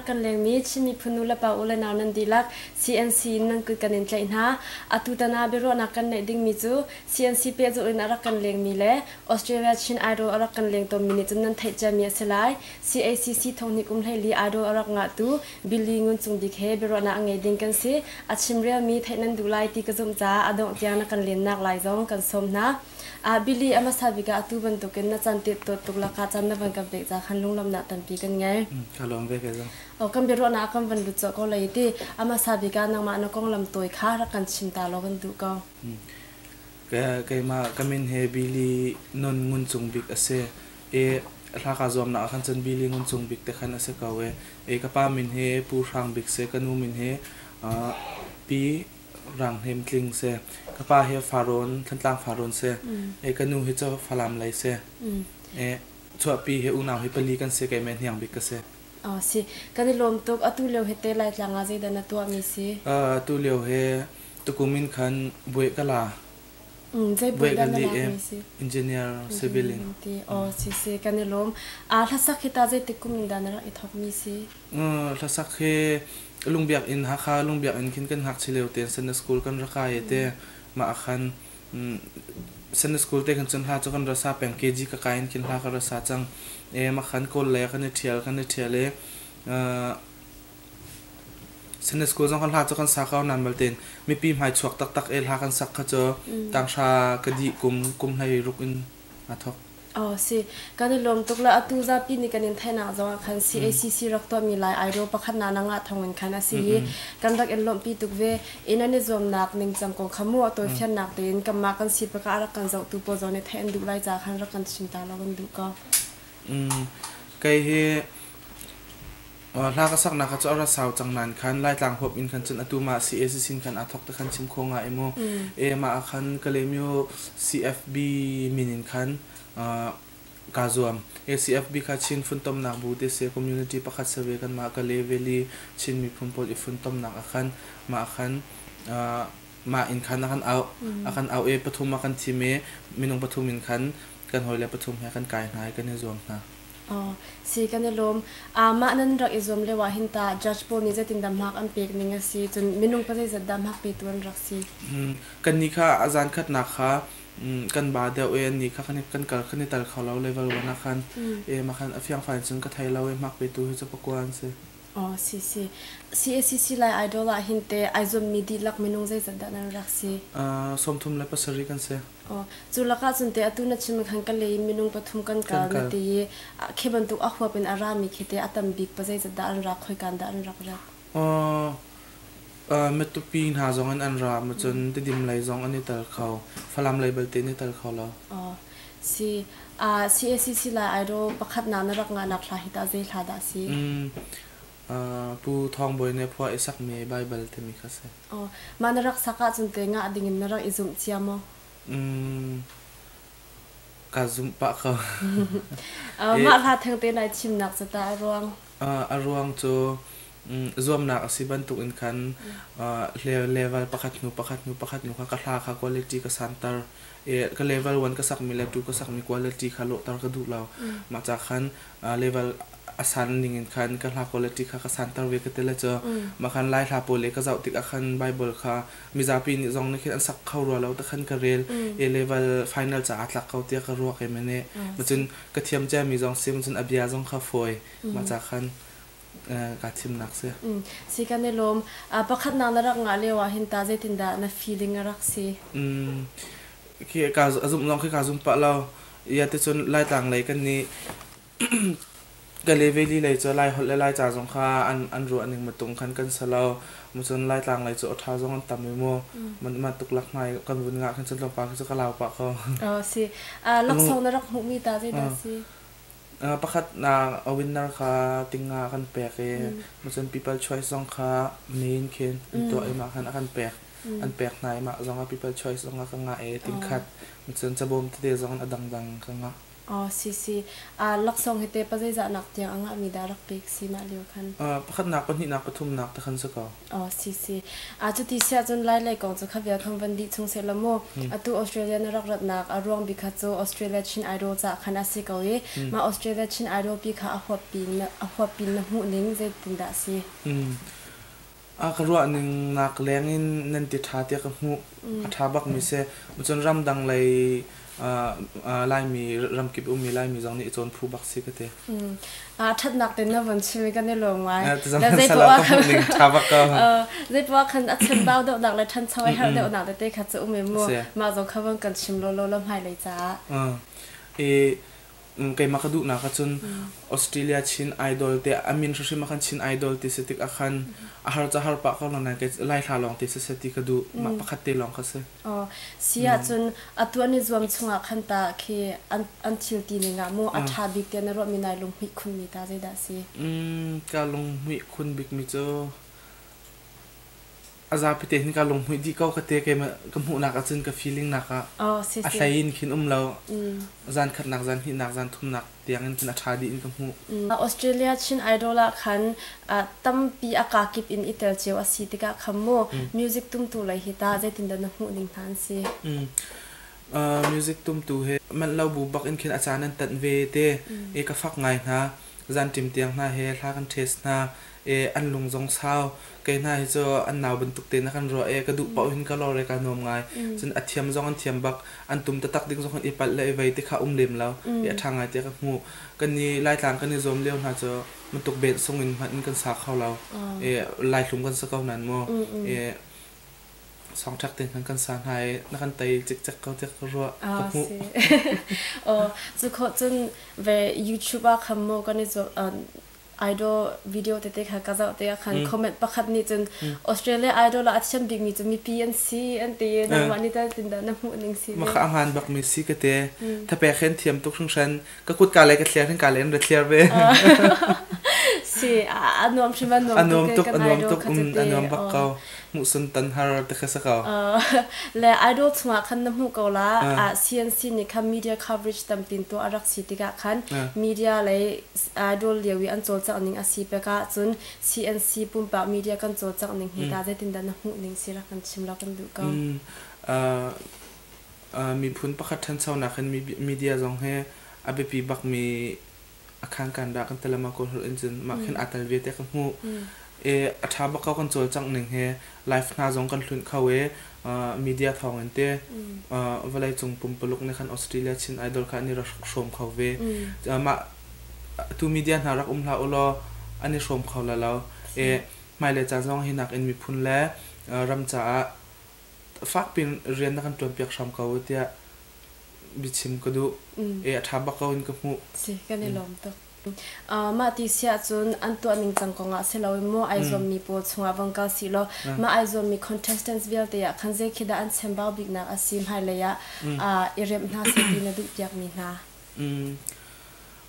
kan lengmi Chin miphun nu le pa u le nau nan dihlak CNC in nan kut kan in tlaih hna. Atu tan ah biaruahnak kan neih dingmi cu CNC pehzulh in a rak kan lengmi le Australia Chin Idol a rak kan leng tawnmi nih cun nan theih ciami a si lai. CACC thonghnih kum 14 Idol a rak ngahtu Billy Ngun Cung Bik he biaruahnak a ngei ding kan si. A chimrelmi theih nan duh lai ti ka zumh caah a dongh tiang na kan lennak lai zong kan sawm hna. Billy, a hmasa bik ah atu bantukin na caan tet tuk lakah caan na van kan pek ca khan lunglawmhnak tampi kan ngei. Ka lawm ve ke zong. Kan biaruahnak ah kan van lut colh ko lai ti. A hmasa bik ah nangmah na konglam tawi kha rak kan chim ta law kan duh ko. Keimah ka min he Billy Nun Ngun Cung Bik a si. I hla kaa zuamnak ah khan cun Billy Ngun Cung Bik te khan a si ko i, i ka pa min hi Pu Hrang Bik si, ka nu min hi Pi Rang Hnem Tling si. Ka pa hi Farrawn, Thantlang Farrawn si. I ka nu hi cu Falam lei si. I chuahpi hi unau hi pali kan si, keimah hniang bik ka si. Oh, si. Kan i lawm tuk. Atu lio hi te Laitlang ah zeidah na tuahmi si? Atu lio hi tukum in khan buai ka la. Zei Buai buai dah ka na li i lakmi si? Engineer civil in. Ti. Oh, si si. Kan i lawm. Hlasak hi ta zeitik kum in dah na rak i thawkmi si? Hlasak hi Lungbiak inn Hakha Lungbiak inn khin kan ngakchia lio tein Sunday school kan rak kai te mah ah khan Sunday school te khan cun hla cu kan ra sa peng KG ka kai in khin hla ka ra sa cang. E mah khan Kawl lei ah kan i ṭhial i Sunday school zong kan hla cu kan sa ko nain balte mipi hmai chuak taktak e hla kan sak kha cu tanghra ka dih kum kum 16 in aa thawk. Oh, si. Kan i lawm tuk la. Atu zapi nih kan in theihnak zong ah khan CACC rak tuahmi Lai Idol pakhat na na ngah thawng in khan a si i kan rak in lawmhpi tuk ve. Inn an i zuamnak ningcang kong kha mu a tawifiannak tein kanmah kan si paka a rak kan zohtu pawl zong nih theih an duh lai caah khan rak kan chim ta law kan duh ko. Kei hi hla ka saknak kha cu a ra sau cang nain khan Laitlang huap in khan cun atu mah CACC in khan aa thawk te khan chim kho ngai mu. E mah ah khan Kalaymyo CFB min in khan kaa zuam. ACFB kha Chin funtomnak bu te si community pakhat si ve kanmah Kalay Valley Chin miphun pawl i funtomnak ah khan mah khan mah in khan a kan auh. A kan auh i pathum a kan thim i minung pathum in khan kan hawile pathum he kan kai hna i kan i zuam hna. Oh, si kan i lawm. Mah nan rak i zuam lio ah hin tah judge pawl nih zeitindah mark an pek ning a si? Cun minung pa zeizat dah mark petu an rak si? Kannih kha a zan khatnak kha kan ba deuh i annih kha kan kal kan i tal kho lo level 1 ah khan. E mah khan a fiangfai cun ka thei lo i mark petu hi cu pakua an si. Oh, si si. CACC Lai Idol ah hin te ai zuammi dihlak minung zeizat dah nan rak si? 37 kan si. Cu lakah cun teh atu na chim khan ka lei in minung pathum kan kal na ti i khi bantuk a huap in a rami khi teh a tam bik pa zeizat dah an ra, khoikan dah an rak rat? Matupi hna zong in an ra, cun Tidim lei zong an i tel kho. Falam lei belte an i tel kho lo. Si. CACC Lai Idol pakhatnak na rak ngahnak hla hi tah zei hla dah a si? Pu Thawng Bawi nih a phuah i sakmi Baibal timi kha a si. Mah na rak sak ahcun teh ngah ding in na rak i zumh cia maw? Kaa zumh pah ko. Mah hla thengte nai thimnak cu tah a ruang? A ruang cu zuamnak a si bantuk in khan level pakhat hnu pakhat hnu pakhat hnu kha ka hla kha quality ka santer. Ka level 1 ka sakmi le 2 ka sakmi quality kha lawhter ka duh lo. Mah ca khan level a san ning in khan ka hla quality kha ka santer ve ka ti le cu mah khan Lai hla pawl i ka zoh tikah khan Bible kha mizapi nih zong nih khin an sak kho rua lo ti khan ka rel A level final caah tlak ko tiah ka ruah ke mene cun ka thiam ciami zong sim cun a bia zong kha fawi mah ca khan kaa thimnak si. Si kan i lawm. Pakhatnak na rak ngah lio ah hin ta zeitindah na feeling a rak si? Khi ka zumh zong khi ka zum pah lo. Ia ti cun Laitlang lei kan nih Kalay lei cu Laiholh le Laica zong kha an ruah ning matung khan kan si lo. Cun Laitlang lei cu awṭha zong an tam i mu mah tuk lak hmai kan vun ngah khan cun tlawmpal khi cu ka lau pah ko. Si. Laksawng na rak hmuhmi ta zeidah si? Pakhat a winner kha tinga kan pek i cun people choice zong kha main khin an tuah i mah khan a kan pek. An pek hna i mah zong ah people choice zong ah ka ngah i tingkhat. Cun cabawm tete zong a dangdang ka ngah. Oh, si si. Laksawng hi te pa zeizah nak tiang a ngahmi dah rak pek si mah lio khan? Pakhatnak, pahnihnak, pathumnak te khan si ko. Oh, si si. Cuti si ahcun Lai lei kong cu kha vial khan van dih chung seh law mu. Atu Australia na rak ratnak a ruang bik kha cu Australia Chin Idol caah khan a si ko i mah Australia Chin Idol pi kha a huap pin a huap pin na hmuh ning zeitindah si? A ka ruah ning nak leng in nan ti ṭha tiah ka hmuh. A ṭha bakmi si. Cun ramdang lei Laimi ramkip ummi Laimi zong nih i cawn phu bak si ka ti. A ṭhatnak te na von chim i kan i lawm ngai. Le zei poah khan ṭha bak ko. Zei poah khan a chambau deuhnak le ṭhancho a herh deuhnak tete kha cu um i mu. Mah zong kha von kan chim lawlaw la hmailei caah. I keimah ka duhnak ahcun Australia Chin Idol te a min hrimhrim ah khan Chin Idol ti si tik ah khan a har ca har pah ko lo nain Lai hla lawng ti si seh ti ka duh mah pakhat te lawng kha si. Oh, si ahcun atu an i zuam chungah khan ta khi an thil ti ning ah mu a ṭha bik tiah na ruahmi nai lunghmuih khunmi ta zeidah si? Ka lunghmuih khun bikmi cu a zapi te hin ka lunghmuih dih ko ka te keimah ka hmuhnak ahcun ka feeling nak ah a hlei in khin um lo zan khatnak zan hnihnak zan thumnak tiang in khin a ṭha dih in ka hmuh. Australia Chin Idol ah khan tampi a kakip in i tel cio a si tikah khan mu music tumtu lei hi ta zeitindah na hmuh ning hna an si? Music tumtu he manh lo bu bak in khin a caan an tanh ve te e ka fak ngai hna zan ṭim tiang hna he hla kan test hna e an lung zong sau kei hna hi cu an nau bantuk te na kan ruah e ka duh paoh hin ka lor e ka nuam ngai cun a thiam zong an thiam bak an tum taktak ding zong i palh le i vei ti kha um lem lo i a ṭha ngai tiah ka hmuh kan ni Laitlang kan i zuam lio hna cu bantuk ben sung in hmanh in kan sa kho lo e Laihlum kan sa ko nan mu e songṭhak te khan kan sa hna i na kan tei cikcek ko tiah ka ruah ka hmuh. Oh, cu khawh cun ve YouTube ah khan mu kan i idol video tete kha ka zoh te ah khan comment pakhat nih cun Australia idol ah a thiam bikmi cu mipi an si an ti nangmah nih tal tin dah na hmuh ning si ma kha aman bak mi si ka te thapek hen thiam tuk hringhran ka kut ka le ka thliar hin ka le in ra thliar ve si a nuam hrim a nuam tuk a nuam tuk a nuam bak ko hmuhsun tan har te kha sa ko. Le idol chungah khan na hmuh ko la CNC nih khan media coverage tamtin tuah a rak si tikah khan media lei idol lio i an cawlcangh ning a si pek ah cun CNC pumpak media kan cawlcangh ning hi ta zeitindah na hmuh ning si rak kan chim la kan duh ko. Miphun pakhat ṭhanchonak in media zong hi a biapi bakmi a khan kan dah kan telama kawl holh in cun mah khin aa tel ve te ka hmuh e a ṭha bak ko kan cawlcangh ning he live hna zong kan hlunh kho e media thawng in te vawlei cung pumpuluk nih khan Australia Chin Idol kha an i rak hrawm kho ve mah tu media hna rak um hlah ulaw an i hrawm kho la lo e hmailei caan zong hi nakin miphun le ram caah fakpin rian na kan ṭuan piak hram ko tiah biachim ka duh. E a ṭha bak ko in ka hmuh. Si, kan i lawm tuk. Mah ti si ahcun an tuah ningcang kongah si loin maw ai zuammi pawl chungah vong kal si law mah ai zuammi contestants vialte ah khan zei khi dah an chambau biknak a si hmailei ah i remh hna seh ti na duh piakmi hna?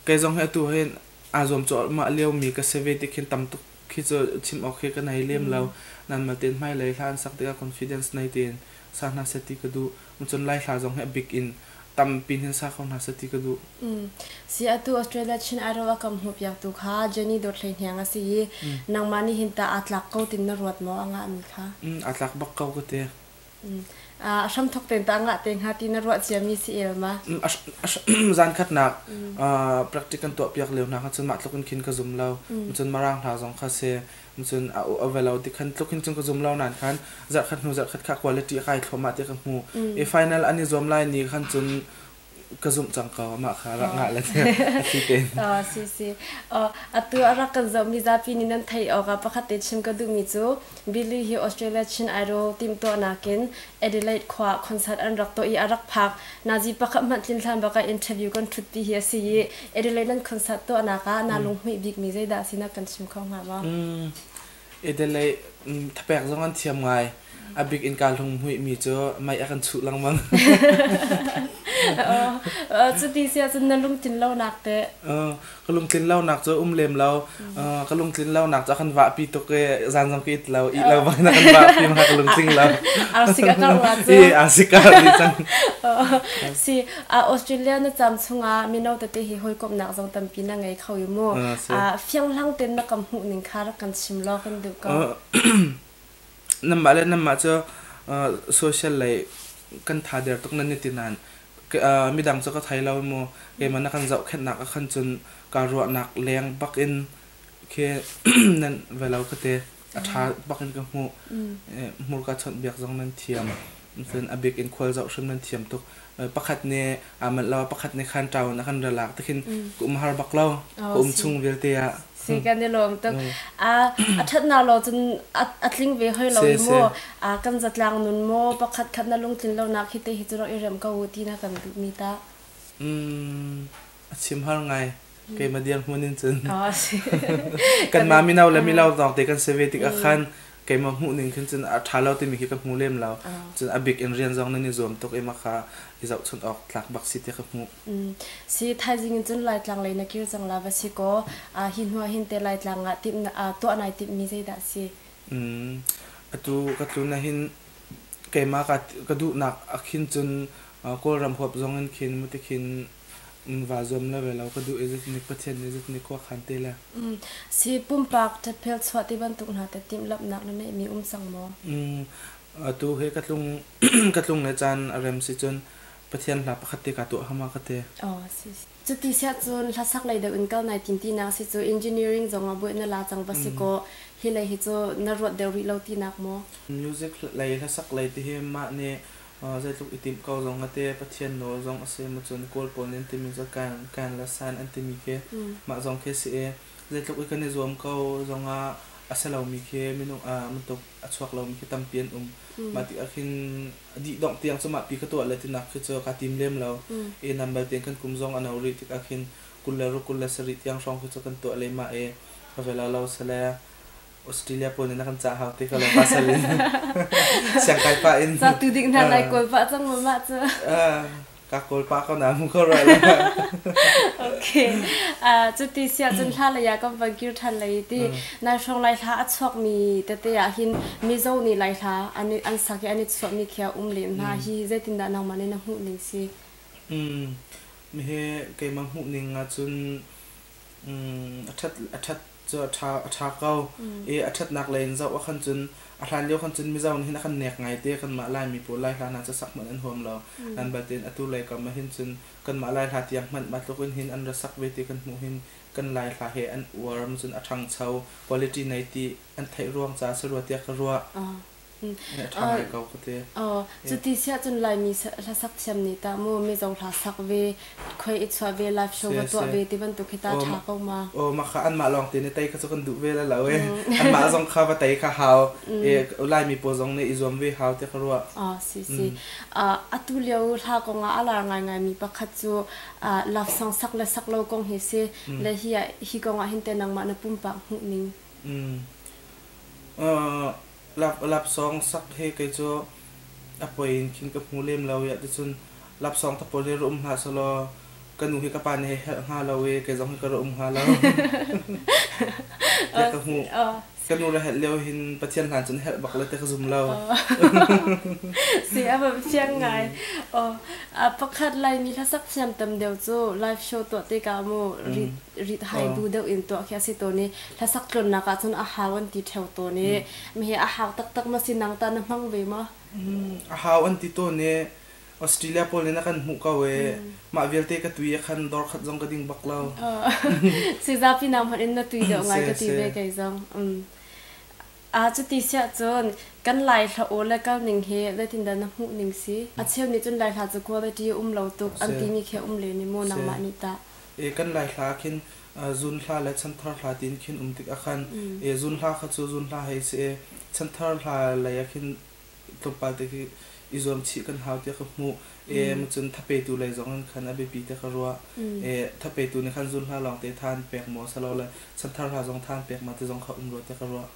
Kei zong hi atu hin aa zuam cuahmah liomi ka si ve ti khin tam tuk khi cu chim awk hi ka nei lem lo. Nan mal tein hmailei hla an sak tikah confidence nei tein sa hna seh ti ka duh. Cun Lai hla zong hi a bik in tampi hin sa kho hna seh ti ka duh. Si atu Australia Chin Idol a kam hmuh piaktu kha Jenny Dawt Hlei Hniang a si i nangmah nih hin tah aa tlak ko tin na ruat maw a ngahmi kha? Aa tlak bak ko ka ti. A hramthok tein tah a ngah te hnga ti na ruah ciami si el ma? Zan khatnak practice kan tuah piak lio hna kha cun mah tluk in khin ka zum lo. Cun Marang hla zong kha si cun a ve lo ti khan tluk hin cun ka zum lo nain khan zarhkhat hnu zarhkhat kha quality a kai thluahmah ti ka hmu i final an i zuam lai ni khan cun ka zumh cang ko amah kha rak ngah le a si te Si si atu a rak kan zohmi zapi nih nan theih awk ah pakhat te chim ka duhmi cu Billy hi Australia Chin Idol timhtuahnak in Adelaide khua concert an rak tuah i a rak phak nazi pakhat hmanh tlin hlan bak ah interview kan ṭhutpi hi a si i Adelaide nan concert tuahnak ah naa lunghmuih bikmi zeidah a si na kan chim kho hnga maw? Adelaide thapek zong an thiam ngai. A bik in kaa hlunghmuihmi cu mei a kan chuh lengmang. Cuti si ahcun na lungtlin lonak teh? Ka lungtlin lonak cu um lem lo. Ka lungtlin lonak cu a kan vahpi tuk i zan zong ka it lo. Ih lo bang in a kan vahpi ma ka lungtling lo. Arsik a karh la cu. I arsik a karh dih cang. Si, Australia na cam chungah mino tete hi hawikomhnak zong tampi na ngei kho i mu. Fianghlang tein na kam hmuh ning kha rak kan chim law kan duh ko. Nanmah le nanmah cu social lei kan tha der tuk nan i ti nain midang cu ka thei lo mu. Keimah na kan zohkhenhnak ah khan cun kaa ruahnak leng bak in khi nan ve lo ka ti. A ṭha bak in ka hmuh. Hmurka chawnhbiak zong nan thiam. Cun a bik in khual zoh hrim nan thiam tuk. Pakhat nih aa manh lo, pakhat nih khan ṭau in a kan ra lak tikhin ka um har bak lo. Ka um chung vialte ah. Si kan i lawm tuk. A ṭhatnak law cun a tling ve hoi lo i mu kan zatlang nun maw pakhat khat na lungtlin lonak hi te hi cu rak i remh ko u ti na kan duhmi ta. A chim har ngai. Keimah dirhmun in cun. Kanmah mino le milo lawng te kan si ve tik ah khan keimah hmuh ning khin cun a ṭha lo timi khi ka hmu lem lo. Cun a bik in rian zong nan i zuam tuk i mah kha i zohchunh awk tlak bak si ti ka hmuh. Si thaizing in cun Laitlang lei na kir cang la va si kaw hi hnu ah hin te Laitlang ah timh tuah nai timhmi zeidah si? Atu ka tlun ah hin keimah ka duhnak ah khin cun Kawlram huap zong in khin muti khin vaa zuam le ve lo ka duh i zeitin Pathian nih zeitin khua khan te le. Si pumpak ṭhatphel chuah ti bantuk hna te timhlamhnak na neihmi um cang maw? Atu he ka tlung ka tlung le caan a rem si cun Pathian hla pakhat te ka tuah hama ka te. Oh, si. Cuti siah cun hlasak lei deuh in kal nai tim tinak si cu engineering zong ah buai na la cang va si kaw hi lei hi cu na ruat deuh rih lo tinak maw? Music lei hlasak lei ti hi mah nih Zeitluk i timh ko zong a te, Pathian nawl zong a si maw cun Kawl pawl nih an timi cu kan le san an timi khi mah zong khi a si i zeitluk i kan i zuam ko zongah a si lomi khi minung bantuk a chuak lomi khi tampi an um. Mah tikah khin a dih dongh tiang cu mahpi ka tuah le tinak khi cu kaa tim lem lo. I nam bal tein kan kum zong a no rih tikah khin 26 27 tiang hrawng khi cu kan tuah lehmah i ka vel lo sale Australia pawl nih na kan cah hau ti ko lo pasal in siangkai pah in Ca tu ding hna lai kawl pah cang ma mah cu. Ka kawl pah ko na mu ko ra la. Okay. Cuti siah cun hla lei ah kan van kir than lei ti nai hrawng lai hla a chuak mi tete ah hin Mizo nih lai hla an an sak i an i chuah mi khi a um lem hna hi zeitindah nangmah nih na hmuh ning si? Mihi keimah hmuh ning ah cun a ṭhat a ṭhat cu a ṭha a ṭha ko. I a ṭhatnak lei in zoh ah khan cun a hlan lio khan cun Mizo nih hin a kan nek ngai te kanmah Laimi pawl Lai hla hna cu sak hmanh an huam lo. Nan batin atu lei kam ah hin cun kanmah Lai hla tiang hmanh mah tluk in hin an ra sak ve ti kan hmuh hin kan Lai hla he an uar cun a ṭhangcho quality nei ti an theih ruang caah si rua tiah ka ruah. A ṭha ngai ko ka ti. Cuti siah cun Laimi hlasak thiam nih tah mu Mizo hla sak ve, khoi i chuah ve, live show va tuah ve ti bantuk hi ta ṭha ko ma? Aw, mah kha anmah lawng te nih tei kha cu kan duh ve la lo e. Anmah zong kha va tei kha hau. E, Laimi pawl zong nih i zuam ve hau ti ka ruah. Si si. Atu lio hla kong ah a lar ngaingai mi pakhat cu love song sak le sak lo kong hi si. Le hi hi kong ah hin te nangmah na pumpak hmuh ning. Lapsawng sak hi kei cu a poi in khin ka hmu lem lo i ticun lapsawng te pawl hi ra um hlah sehlaw ka nu hi ka pa nih hei helh hnga lo i kei zong hi ka ra um hnga lo tiah ka hmuh. Ka nu ra helh lio hin Pathian hlan cun helh bak le ti ka zum lo. Si a va fiang ngai. Pakhat Laimi hlasak thiam tam deuh cu live show tuah tikah mu rit hai bu deuh in tuah khi a si tawn i hlasak tlawnnak ah cun a hau an ti ṭheo tawn i mi a hau taktak ma si nang tah na hmang ve maw? A hau an ti tawn i Australia pawl nih na kan hmuh ko i mah vialte ka tui ah khan dor khat zong ka ding bak lo. Si zapi nang hmanh in na tui deuh ngai ka ti ve kei zong. Cuti siah cun kan Lai hla aw le kal ning hi zeitindah na hmuh ning si? A cheu nih cun Lai hla cu quality a um lo tuk an timi khi a um len i maw nangmah nih tah? Kan Lai hla khin zun hla le chanthar hla tiin khin um tik ah khan zun hla kha cu zun hla hei si i chanthar hla lei ah khin tlawmpal te khi i zuam chih kan hau tiah ka hmuh. E cun thapetu lei zong in khan a biapi tiah ka ruah. E thapetu nih khan zun hla lawng te tha an pek maw silole chanthar hla zong tha an pek ma ti zong kha um rua tiah ka ruah.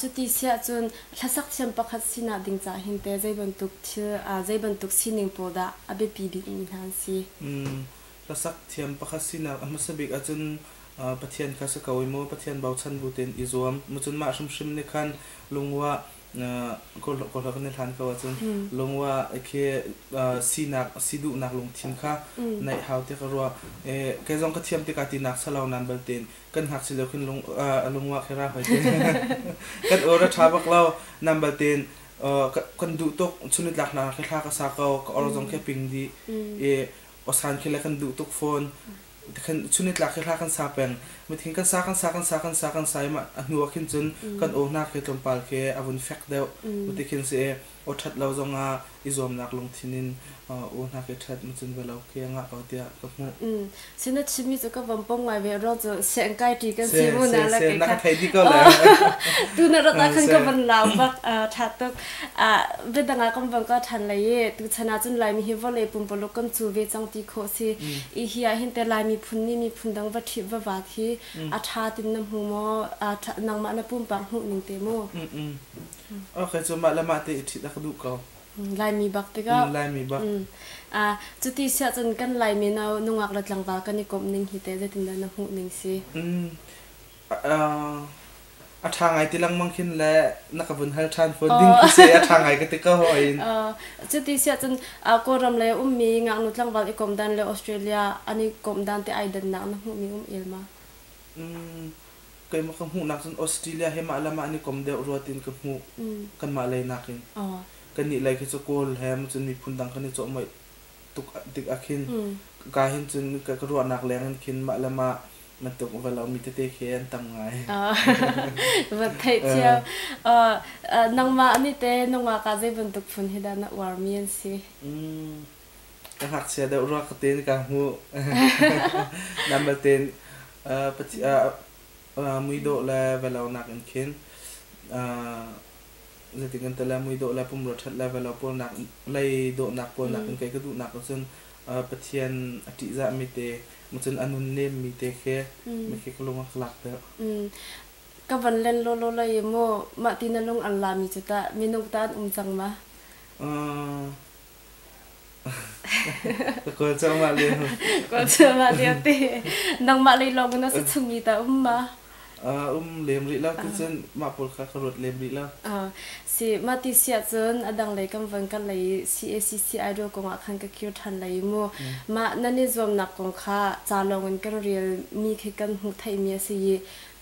Cuti si ahcun hlasak thiam pakhat sinak ding caah hin teh zei bantuk thil, zei bantuk sining pawl dah a biapi bikmi hna an si? Hlasak thiam pakhat sinak a hmasa bik ahcun Pathian kha si ko i mu Pathian bochan bu tein i zuam. Cun mah hrimhrim nih khan lungwa kawlhawk kan i hlan ko ahcun lungwa khi sinak si duhnak lungthin kha naih hau tiah ka ruah. Kei zong ka thiam tikah tinak salo nan bal tein kan ngakchia lio khin lung lungwa khi ra hoi te kan or a ṭha bak lo nan bal tein kan duh tuk chunitlak hna khi thla ka sa ko ka or zong khi ping dih i osan khi le kan duh tuk fawn khan chunitlak khi hla kan sa peng mithin kan sa kan sa kan sa kan sa kan sa i mah a hnu ah khin cun kan aw hna khi tlawmpal khi a vun fek deuh ti khin si aw ṭhat lo zongah i zuamnak lungthin in aw hna khi ṭhat cun va lo khi a ngah ko tiah ka hmuh. Si na chimmi cu ka van pom ngai ve ruang cu siang kai ṭi kan si mu na la ke na ka thei dih ko le. Tu na rat ah khan ka van lau bak ṭha tuk. Biadang ah kan van ka ṭhan lei i tu chan ah cun Laimi hi vawlei pumpaluk kan cu ve cang ti khawh si. I hi ah hin te Laimi phun nih miphun dang va ṭhit va vat hi a ṭha tin na hmu maw nangmah na pumpak hmuh ning te mu? Okay, cu mah le mah te i ṭhit a ka duh ko. Laimi bak tikah. Laimi bak. Cuti siah cun kan Laimi no nungak le tlangval kan i komh ning hi teh zeitindah na hmuh ning si? A ṭha ngai ti lengmang khin le na ka vun hal ṭhan fawn ding khi si a ṭha ngai ka ti ko hawi in. Cuti siah cun Kawlram lei a ummi ngaknu tlangval i komh dan le Australia an i komh dan te ai dannak na hmuhmi um el ma? Keimah ka hmuhnak cun Australia he mah le mah an i kom deuh rua tiin ka hmuh. Kanmah lei nakin. Kannih lei khi cu Kawl he cun miphun dang kan i cawhmoih tuk tik ah khin ka hin cun ka ruahnak leng in khin mah le mah bantuk va lomi tete khi an tam ngai. Va theih thiam. Nangmah nih te nungak ah zei bantuk phun hi dah na uarmi an si? Ka ngakchia deuh rua ka tein ka hmuh. Number ten muidawh le velo nakin khin zeitin kan ti le muidawh le pumrua ṭhat le velo pawl nak lei dawhnak pawl nakin kei ka duhnak ahcun Pathian a ṭihzahmi te cun a nunnemmi te khi mikhi ka lung a ka lak deuh. Ka van len lawlaw lai i mu mah ti na lung an lami cu tah minung ta an um cang ma? Ka kawl cuahmah lio. Kawl cuahmah lio te. Nangmah lei lawng in a si chungmi ta um ma? Um lem rih lo ti cun mah pawl kha ka ruat lem rih lo. Si mah ti si ahcun a dang lei kan van kal lei CACC idol kong ah khan ka kir ṭhan lei mu. Mah nan i zuamnak kong kha ca lawng in kan rel mi khi kan hmuh theihmi a si i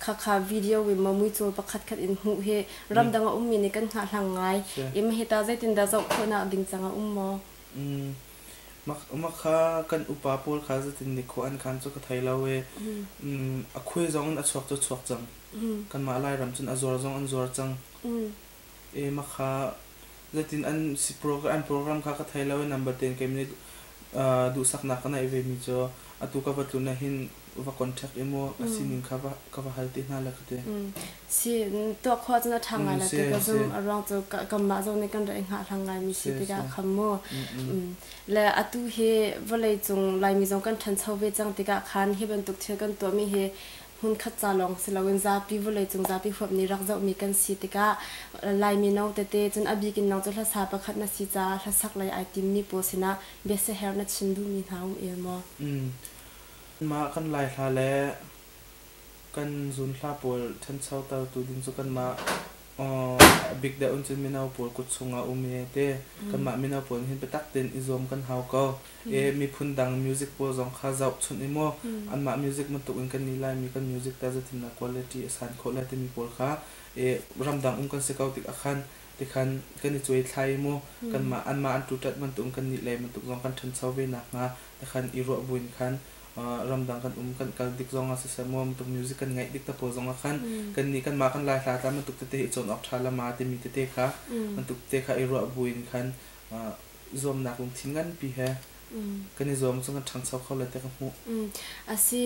khakha video in maw muicawl pakhat khat in hmuh hi ramdang a ummi nih kan hngahhlang ngai. Im hi ta zeitindah zoh khawhnak ding cang a um maw? Mah kha kan upa pawl kha zeitin nih khua an khan cu ka thei lo i a khui zong in a chuak cu chuak cang. Kanmah Lairam cun a zuar zong an zuar cang. I mah kha zeitin an si an program kha ka thei lo i number ten kei nih duhsaknak ka neih vemi cu atu ka va tlun ah hin va contact i mu a sining kha va ka va hal te hna le ka ti. Si tuah khawh cun a ṭha ngai la ti ka zum a ruang cu kanmah zong nih kan rak i hngahhlang ngaimi si tikah khan mu. Le atu hi vawlei cung Laimi zong kan ṭhancho ve cang tikah khan hi bantuk thil kan tuahmi hi hmunkhat ca lawng si loin zapi vawleicung zapi huap nih rak zohmi kan si tikah Laimi no tete cun a bik in nang cu hlasa pakhat na si caah hlasak lei ai timmi pawl sinah biasiaherh na chim duhmi hna um el maw? Mah kan Lai hla le kan zun hla pawl ṭhanchotertu ding cu kanmah a bik deuh in cun mino pawl kut chungah um i te kanmah mino pawl hin biatak tein i zuam kan hau ko. E miphun dang music pawl zong kha zohchunh i maw anmah music bantuk in kan nih Laimi kan music ta zeitindah quality a san khawh lai timi pawl kha e ramdang um kan si ko tik ah khan tikhan kan i cuai thlai i mu kanmah anmah an tuṭat bantuk in kan nih lei bantuk zong kan ṭhancho ve nakhnga tikhan i ruah buin khan ramdang kan um kan kal dik zong ah siseh maw bantuk music kan ngaih dik te pawl zong ah khan kan nih kanmah kan lai hla tla bantuk tete i cawn awk ṭha lama timi tete kha bantuk te kha i ruah buin khan zuamnak lungthin nganpi he kan i zuam cun kan ṭhangcho kho lai ti ka hmuh. Asi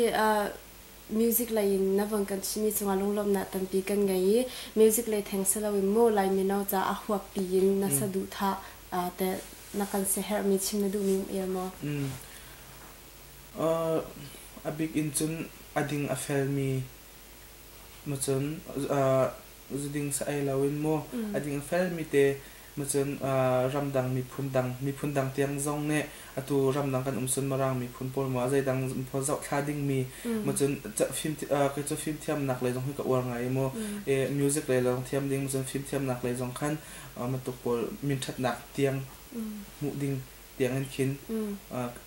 music lei in na von kan chimmi cungah lunglawmhnak tampi kan ngei i music lei theng si loin mu Lai mino ca a huappi in na saduhthah Te na kan siaherhmi chim na duhmi um el maw? A bik in cun a ding a felmi macun zuding sa ei loin mu a ding a felmi te macun ramdang miphun dang miphun dang tiang zong nih atu ramdang kan um cun Mirang miphun pawl maw zeidang pawl zohthla dingmi macun fim kei cu fimthiamnak lei zong hi ka uar ngai mu music lei zong thiam ding macun fimthiamnak lei zong khan matuk pawl minṭhatnak tiang hmuh ding tiang in khin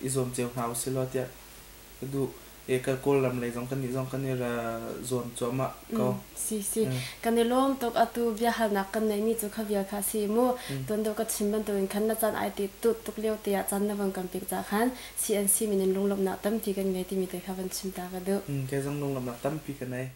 i zuam cio hna usilaw tiah ka duh. E ka Kawlram lei zong kannih zong kan i ra zuam cuahmah ko. Si si. Kan i lawm tuk. Atu biahalnak kan neihmi cu kha vial kha si mu. Tuan deuh ka chim bantukin khan na caan ai ti tuk lio te ah caan na van kan pek ca khan CNC min in lunglawmhnak tampi kan ngei timi te kha van chim ta ka duh. Kei zong lunglawmhnak tampi ka nei.